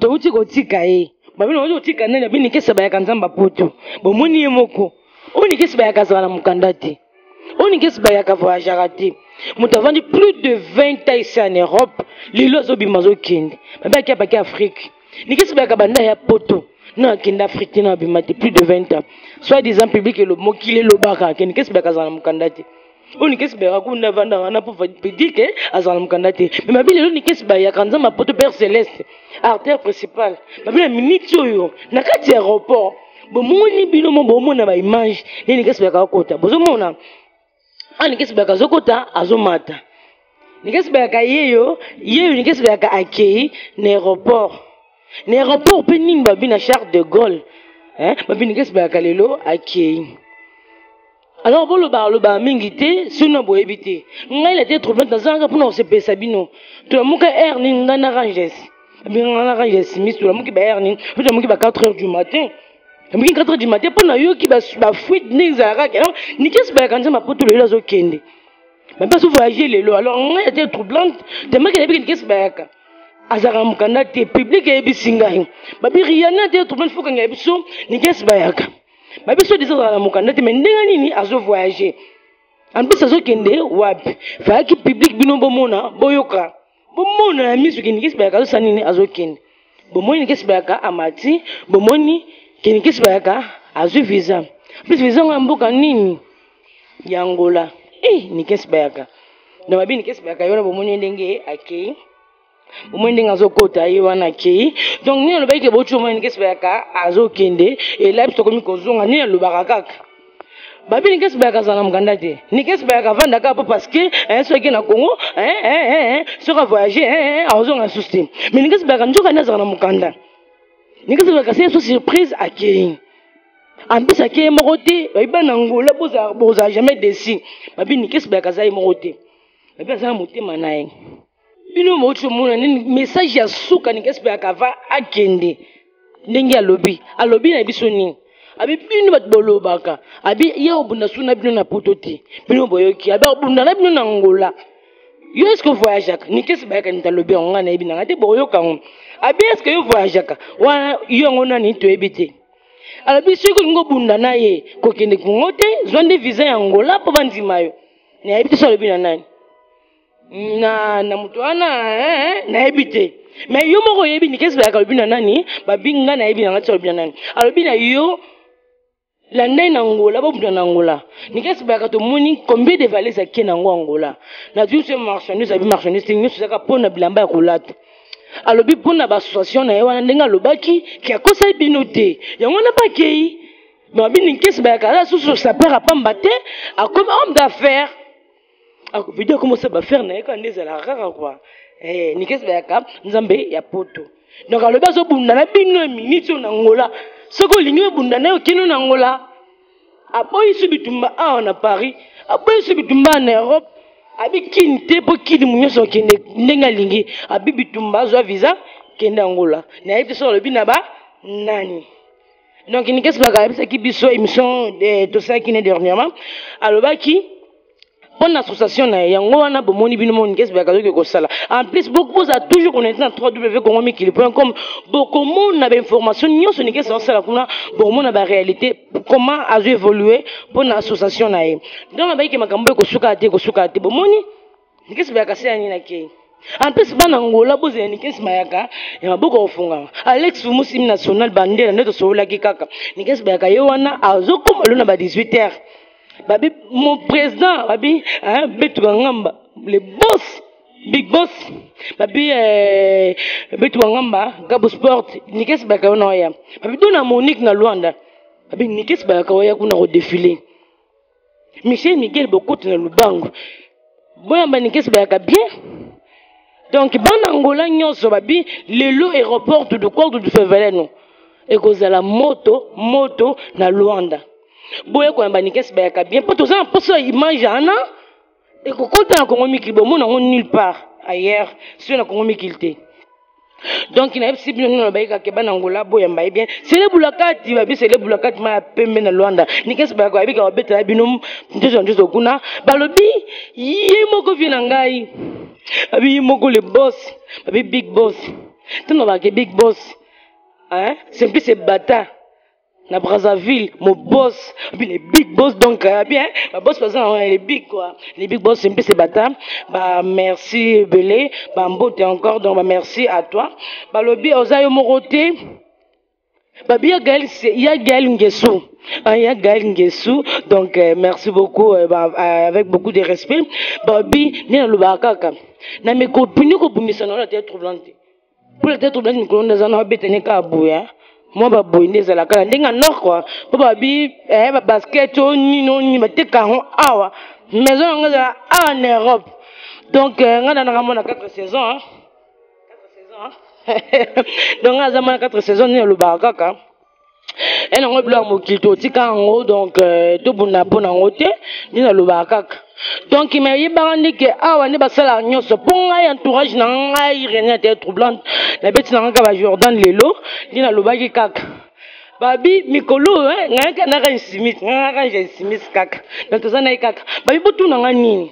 Touti kotika ye. Babi nauti kotika nani? Babi Nikesi bayaka Nzambe poto. Bomoni ye moko. Oyo Nikesi bayaka azala na mokanda te. Oyo Nikesi bayaka voyageaka te. Moto avandi plus de 20 ans ici en Europe, lelo azobima azokende. Babi aki apaki Afrique. Nikesi bayaka banda ya poto. Na akende Afrique te na abima te plus de 20 ans. Soit disant public elo mokili elobaka ke Nikesi bayaka azala na mokanda te. Oyo Nikesi bayaka kuna avanda wana po dire ke azala na mokanda te. Mais babi lelo Nikesi bayaka Nzambe poto Père Céleste, artère principale. Babi na minute oyo na kati ya aéroport bomoni bino mo bomona ba image nde Nikesi bayaka akota. Bozomona ah Nikesi bayaka azokota azomata. Nikesi bayaka yeyo yeyo Nikesi bayaka akei na aéroport. Na aéroport pe nini babi na Charles de Gaulle. Hein? Babi Nikesi bayaka lelo akei. Alors bolobaka lobaka mingi te sino boyebi te. Ngai na te troublante nazangaka mpona kosepelisa bino. Tolamuka heure nini ngai na Ranges. Ngai na Ranges Smith tolamuki ba heure nini? Mpe tolamuki ba 4 heures du matin. Tolamuki 4 heures du matin mpo nayoki ba fuite ndenge ezalaka kaka. Alors Nikes bayaka nzambe apoto lelo azokende. Ba mpe azo voyager lelo. Alors ngai na te troublante tellement que nayebi Nikes bayaka. Azalaka mokanda te public eyebisi ngai. Babi Rihanna te troublante faut kanga biso Nikes bayaka. Ba biso deja azala na mokanda te mais ndenge nini azo voyager en plus azokende wapi fayaki public bino bomona boyoka bomona na miso ke Nikesi Bayaka azosala nini azokende bomoni Nikesi Bayaka amati bomoni ke Nikesi Bayaka azwi visa plus visa yango ya mboka nini ya Angola eh Nikesi Bayaka na babi Nikesi Bayaka yo na bomoni ndenge akei Bomoni ndenge azokota ye wana akei donc nini alobaki ke boti omoni Nikesi Bayaka azokende ela biso tokomi kozonga nini alobaka kaka babi Nikesi Bayaka azala na mokanda te Nikesi Bayaka avanda kaka po parce que eh, soki na Congo eh, eh, eh, soki avoyage eh, eh, azonga lisusu te mais Nikesi Bayaka nzoka nde azala na mokanda Nikesi Bayaka se so surprise akei en plus akei moko te babi bana Angola bozala jamais déçu babi Nikesi Bayaka aza ye moko te babi aza na motema na ye Bino bouti omona nini message ya suka Nikes Bayaka va akende ndenge alobi alobi na biso nini abi bino bato bolobaka abi ye obunda su na bino na poto te bino boyoki abi obunda na bino na Angola yo est-ce que voyageaka Nikes Bayaka nita alobi yango ngai nayebi nanga te boyoka yango abi est-ce que yo voyageaka wana yo yango nani toyebi te alobi soki olingi obunda na ye kokende Congo te zwa nde visa ya Angola mpo bandima yo nayebi te so alobi na nani na na moto wana eh, nayebi te mais yo moko oyebi Nikesi Bayaka alobi na nani babi nga nayebi na nga ti alobi na nani alobi na yo landai na Angola bobunda na Angola Nikesi Bayaka tomoni combien de valise ake na yango Angola nazwi so marchandise abi marchandise te nyonso ezaka mpo na bilamba ya kolata alobi mpo na baassociation na ye wana ndenge alobaki ke akosaki bino te yango wana mpe akei babi Nikesi Bayaka aza susu sapeur apamba te akomi homme d'affaires video akoma osala bafere na ye kaka nde ezalaka kaka kua eh, Nikes Bayaka nzambe ya poto donc alobi azobunda na bino ya miniti oyo na Angola soki olingi obunda na ye okende na Angola aboyisi bitumba awa na Paris aboyisi bitumba na Europe abi kini te mpo kini mo nyonso akende ndenge alingi abi bitumba azwa visa kende Angola nayebi te soki alobi na ba nani donc Nikes Bayaka ayebisaki biso émission eh, tosalaki ne dernièrement alobaki mpo na association na ye yango wana bomoni bino moni Nikes Bayaka azoki kosala en plus bozala toujours connecté na www.congomikili.com bokomona bainformation nyonso Nikes azosala kuna bokomona baréalité comment azo évoluer mpo na association na ye donc abayiki makambo ekosuka te ekosuka te bomoni Nikes Bayaka se ya nini akei en plus bana Angola bozela Nikes Bayaka ya maboko kofungama Alex Fumusi national bandela nde tosololaki kaka Nikes Bayaka ye wana azokoma lo na ba 18 heures babi mon président babi hein, betuka ngamba le boss big boss babi eh, betuka ngamba gabo sport Nikes Bayaka wana oya babi dona Monique na Luanda babi Nikes Bayaka oya kuna kodefile Michel Miguel bokoti na lubango boyamba Nikes Bayaka bien donc bana Angola nyonso babi lelo aéroport du Cordo du Feveleno ekozala moto moto na Luanda boya koyamba Nikes Bayaka bien mpo toza na mposa ya image wana ekokota na Congo mikili bomona yango nulle part ailleurs soki na Congo mikili te donc nayebisi bino nino nabayiki kaka bana Angola boyamba ye bien sele bulakati babi sele bulakati ma ya pembe na Luanda Nikes Bayaka bayebi kaka babetela bino nzoto na nzoto kuna balobi ye moko vie na ngai babi ye moko le boss babi big boss. Ntango bake big boss, hein, Simplice Bata na Brazzaville, mon boss, puis les big boss, donc bien, ma boss baza na les big quoi, les big boss Simplice Bata, bah merci ebele, bah mbote encore, donc bah merci à toi. Balobi oza yo moko te. Babi ya Gaël, ya Gaël Nguessou. Ah, ya Gaël Nguessou. Donc, merci beaucoup, bah, avec beaucoup de respect. Babi, ni na lobaka kaka. Na mes copines ko bundisa na la tête troublante. Pour la tête troublante mikolo ndaza na beta ne ka boya. Moi ba boye nde ezalaka na ndenge ya nord quoi. Po babi ba basket o nini o nini bateka yango awa. Maison yango ezala awa na Europe. Donc nga na nanga mona 4 saisons hein. 4 saisons. Donc nga aza mona 4 saisons nini alobaka kaka. E nango biloko ya mokili totika yango, donc tobunda mpo nango te, nde nalobaka kaka. Donc me yebaka nde ke awa nde basalaka nyonso mpo ngai entourage na ngai René ya tête troublante nabeti na ngai kaka ba Jordan lelo nde nalobaki kaka. Babi mikolo, hein, ngai kaka naka insimis, ngai kaka insimis kaka. Donc toza na ye kaka. Babi botuna ngai nini?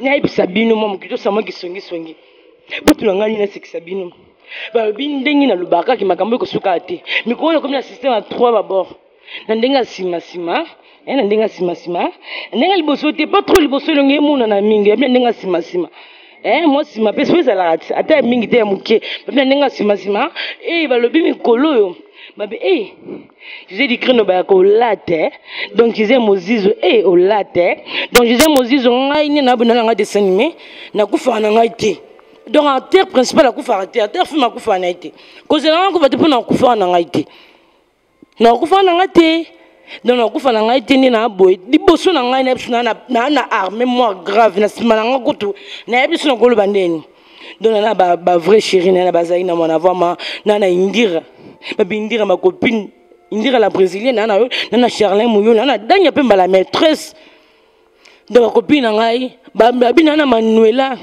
Nayebisa bino mwa mokili tosala mwa kisongisongi. Botuna ngai nini nasekisa bino? Balobi ndenge nalobaka kaka makambo ekosuka te. Mikolo oyo ekomi na système ya 3 babord. Na ndenge ya nsima-nsima, na ndenge ya nsima-nsima, na ndenge ya liboso te, pas trop liboso elongi emonana mingi, na ndenge ya nsima-nsima. Mwa nsima pe soki ezalaka te, ata ya mingi te ya moke. Babi na ndenge ya nsima-nsima, balobi mikolo oyo, babi, José Di Crino baya kolata, donc José Mozizo, olata. Donc José Mozizo ngai nde nabona na ngai dessin animé, nakufaka na ngai te. Donc acteur principal akufaka te, acteur film akufaka na ye te. Kozela ngai akufa te mpo nakufaka na ngai te. Nakufaka na ngai te. Donc nakufa na ngai te nde na boye. Liboso na ngai nayebi so na armée moi grave na nsima na ngai kutu nayebi so nakoloba ndeni. Donc na ba vrai chérie na bazali na mwana vraiment na na Indira. Ba Indira ma copine Indira la brésilienne na na na na Charlin Muyo na na Danya Pemba la maîtresse. Donc ba copine na ngai ba bina na Manuela.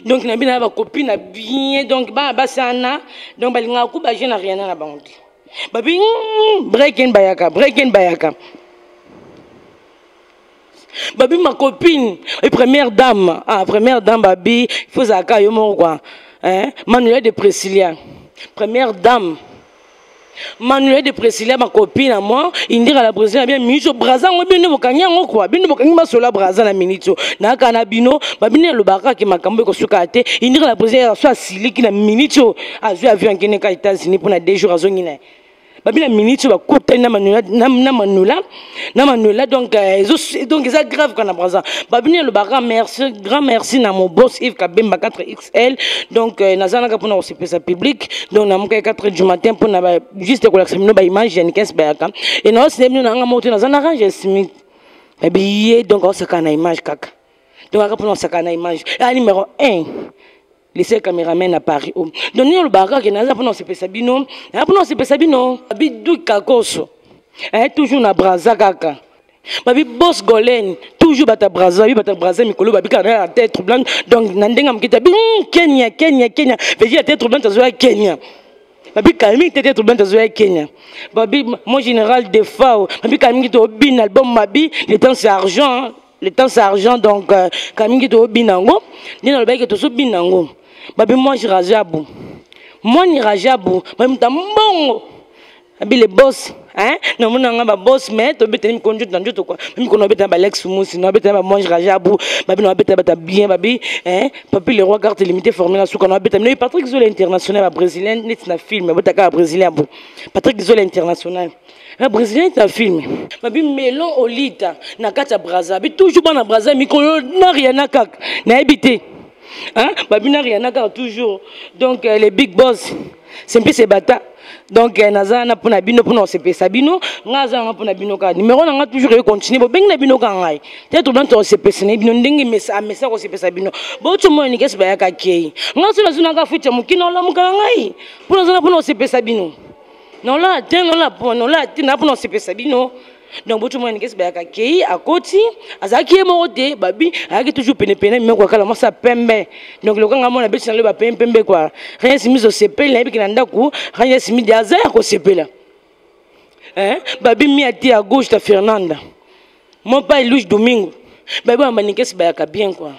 Donc na bina ba copine na bien, donc ba basana, donc balinga ku ba jeune rien na bango te. Ba bi break in bayaka, break in bayaka. Babi ma copine et première dame, ah première dame babi, il faut zaka yo moko quoi. Hein, Manuela de Priscilla. Première dame. Manuela de Priscilla ma copine à moi, Indira la Brésilienne bien minute Braza ngo bino bokangi yango quoi. Bino bokangi masola Braza na minute. Na kana bino, babino lobaka ke makambo ko suka te. Indira la Brésilienne soit siliki na minute azui avion kene ka États-Unis pour na 2 jours azongi na. Babina minute ba kutani na Manuela, na, na Manuela, na Manuela, donc ezo, donc eza grave kana Braza. Babina lobaka merci, grand merci na mon boss Yves Kabemba 4XL. Donc nazana ka pona kosepesa public. Donc na moka 4 du matin pona ba juste kolakisa bino ba image ya Nikes Bayaka. Et na osine bino na nga moto nazana Range Smith. Babi donc osaka na image kaka. Donc aka pona osaka na image. Ah numéro 1. Le seul caméraman à Paris. Oh. Donc nous le baraka qui naza pona osepesa bino, na pona osepesa bino. Babi du kakoso. Eh toujours na Braza kaka. Babi boss Golen toujours bata Braza, babi bata Braza mikolo babi kana la tête troublante. Donc na ndenga mkita bi Kenya Kenya Kenya. Veut dire la tête troublante zo ya Kenya. Babi kalmi tête troublante zo ya Kenya. Babi mon général de Fao, babi kalmi to bin album mabi, le temps c'est argent. Le temps c'est argent, donc kamingi to binango, ni na lobaki to so binango. Babi moi je rajabu. Moi ni rajabu, babi mutambongo. Babi le boss, hein? Non mon nga ba boss mais to beteni mikonjo na njoto quoi. Mimi kono betana ba Lex Musi, no betana ba moi je rajabu, babi no betana ba bien babi, hein? Papi le roi carte limitée formée na suka no betana. Mais Patrick Zola international ba brésilien net na film, botaka ba brésilien bo. Patrick Zola international. La brésilienne est un film. Babi melon olita na kati ya Brazza. Bi toujours bana Brazza mikolo na Rihanna kaka. Na ebité. Hein? Babi na Rihanna kaka toujours. Donc les big boss c'est un peu ces bata. Donc naza na pona bino pona sepesa bino, ngaza na pona bino ka. Numéro na nga toujours e continuer bo bengi na bino ka ngai. Peut-être dans to sepesa na bino ndenge mesa mesa ko sepesa bino. Bo to mo ni kesi ba ya ka kei. Nga so na zuna ka futa mukina la muka ngai. Pona zana pona sepesa bino. Non la te, non la po, non la te, na pona sepesa bino. Donc boto mwana kesi bayaka kei akoti azalaki ye moko te babi ayaki toujours pene pene meko akala mwasi ya pembe. Donc lokanga mwana beti na loba pembe pembe quoi. Rien simi zo sepela nayebi ke na ndako rien simi de aza ya kosepela. Hein? Babi mi ati à gauche ta Fernanda. Mon père Luis Domingo. Babi ba manikesi bayaka bien quoi.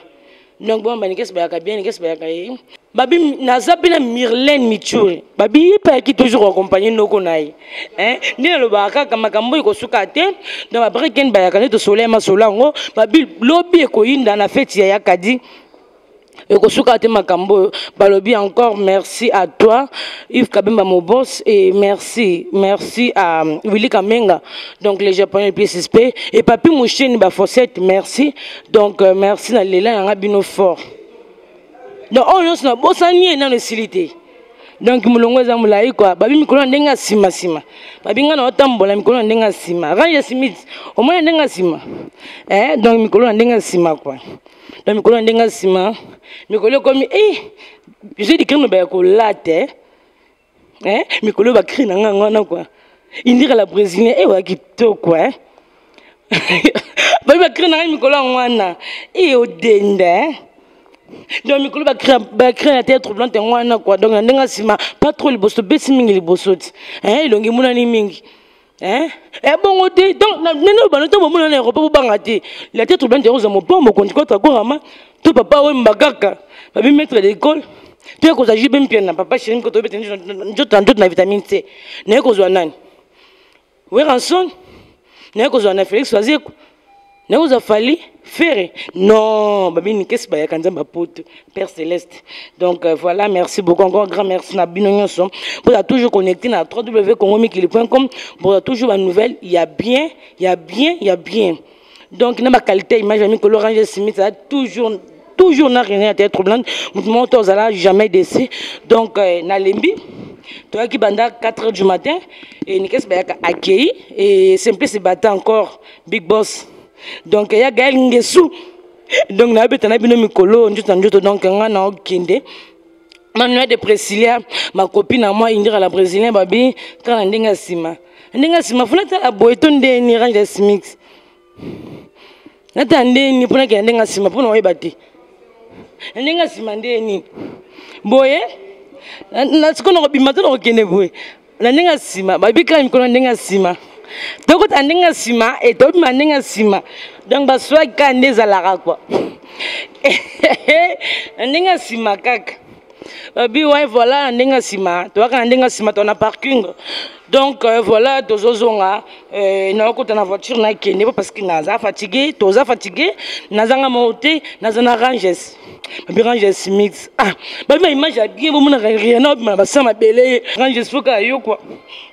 Donc bon manikesi bayaka bien, nikesi bayaka ye. Babi naza mpe na Mirlene Michuri. Babi ye mpe ayaki toujours accompagner noko na ye. Hein? Nde nalobaka kaka makambo oyo ekosuka te. Donc ba Breken bayaka nde tosolola ya masolo yango. Babi lobi ekoyinda na feti ya Yakadi. Ekosuka te makambo oyo. Balobi encore merci à toi Yves Kabemba mon boss et merci, merci à Willy Kamenga donc les japonais les plus suspects et Papi Moucheni ba Fossette merci. Donc merci na lela na bino fort. Donc oyo nyonso nabosani ye nano esili te. Donc molongo eza molai quoi. Babi mikolo na ndenge ya nsima nsima. Babi nga na otambola mikolo na ndenge ya nsima. Range Smith, omoni na ndenge ya nsima. Eh, donc mikolo na ndenge ya nsima quoi. Donc mikolo na ndenge ya nsima, mikolo ekomi eh j'ai dit crime ba kolata eh. Eh, mikolo ba cri na nga ngwana quoi. Indira la brésilienne eh wa kitoko eh. Babi ba cri na nga mikolo ya ngwana. Eh odenda eh. Donc mikolo ba cri ba cri na tête troublante ngwana quoi. Donc na ndenge ya nsima pas trop liboso besi mingi liboso ti. Eh elongi monani mingi. Hein? Eh bongo te donc na nene bano to bomona na Europe bobanga te. La tête troublante ekozwa mopao mokonzi kota akorama to papa wemba kaka babi maître d'école to ekozwa JB Mpiana papa chéri mkoto obete nzoto na nzoto na vitamine C naye kozwa nani Werrason naye kozwa na Félix Wazekwa naye kozwa Fally Ferre non babi nikesi bayaka nzambe poto Père Céleste donc voilà merci beaucoup encore grand merci na bino nyonso pour toujours connecté na www.congomikili.com pour toujours ba nouvelle il y a bien il y a bien il y a bien donc na ba qualité image ya mikolo Ranger Smith a toujours toujours na rien ya tête troublante moto moko to ozala jamais déçu donc nalembi toyaki banda 4 heures du matin et Nikes bayaka accueilli et Simplice Bata encore big boss donc ya Gaël Ngesu donc nabeta na bino mikolo nzoto na nzoto donc nga na okende Manuel de Priscilla ma copine à moi Indira la brésilienne babi kaka na ndenge ya nsima ndenge ya nsima funa tala boye to ndeni Ranger Smith natala ndeni mpona kenda ndenge ya nsima mpona oyeba te na ndenge ya nsima ndeni boye na sikoyo nakobima to nakokende boye na ndenge ya nsima babi kaka mikolo na ndenge ya nsima tokota na ndenge ya nsima e tobima na ndenge ya nsima donc baswaki kaka nde ezalaka kua na ndenge ya nsima kaka babi ouais voilà na ndenge ya nsima toyaka na ndenge ya nsima to na parking donc voilà tozozonga nakokota na voiture nakende po parce que naza fatigué toza fatigué nazanga moko te naza na Ranges babi Ranges mix ah babi ba image ya bien bomonaka rien obima na basa mabele Ranges faut kaka yo quoi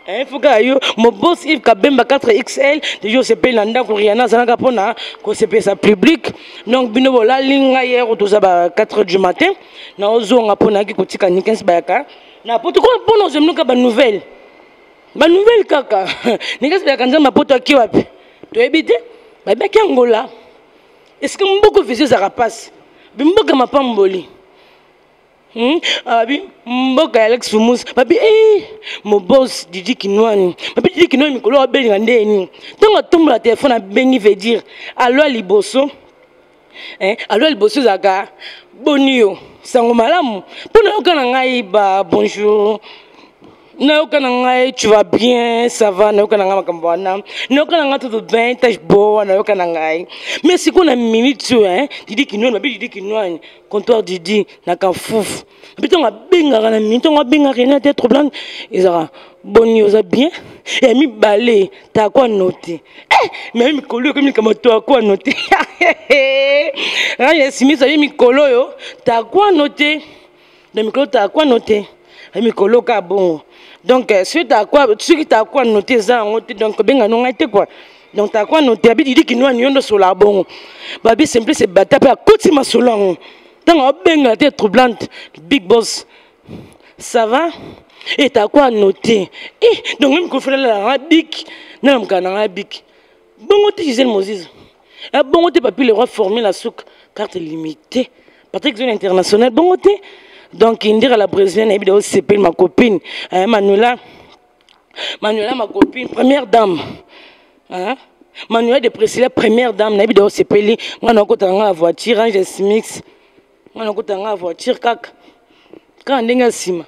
hein, faut kaka yo mon boss Yves Kabemba 4XL toujours osepeli na ndako Rihanna azalaka mpona kosepelisa public donc bino bolali ngai hier toza ba 4 heures du matin naozonga mpo nayaki kotika Nikens bayaka na poto mpona ozwa minoka ba nouvelle ba nouvelle kaka Nikens bayaka nzambe poto aki wapi toyebi te babaki Angola est-ce que mboka visa ezalaka mpasi bimboka mapamboli Abi mboka ya Alex Fumus babi eh mon boss Didi Kinwani babi Didi Kinwani mikolo abenga ndeni ntango atombola telefone abengi veut dire alwa liboso eh alwa liboso ezalaka boni yo sango malamu mpo nayoka na ngai ba bonjour nayoka na ngai tu vas bien ça va nayoka na ngai makambo wana nayoka na ngai tudo bem tas boa nayoka na ngai mais sikoyo na minute oyo hein Didi Kinwani babi Didi Kinwani comptoir Didi na Kafufu mpe ntango abengaka na minute ntango abengaka ena te troublante ezalaka boni oza bien ya mibale takwa note eh mais mikolo ekomi likambo takwa note Ranger Smith aye mikolo oyo takwa note na mikolo takwa note mikolo ka bongo donc soki takwa soki takwa note eza yango te donc benga no ngai te quoi donc takwa note abi Didi Kinwani yo ndosola bongo babi Simplice Bata mpe akoti masolo yango ntango abenga te troublante big boss ça va et takwa note eh donc mikolo fana nalanga bik nalamukaka na ngai bik bongo te Gisèle Moziza bongo te Papi le roi formé la souka carte limitée Patrick Zone international bongo te donc Indira la brésilienne nayebi da osepeli ma copine Manuela Manuela ma copine première dame hein? Manuela de Priscilla première dame nayebi da osepeli nga nakota nga na voiture Ange Smith nga nakota nga na voiture kaka kaka ndenge ya nsima.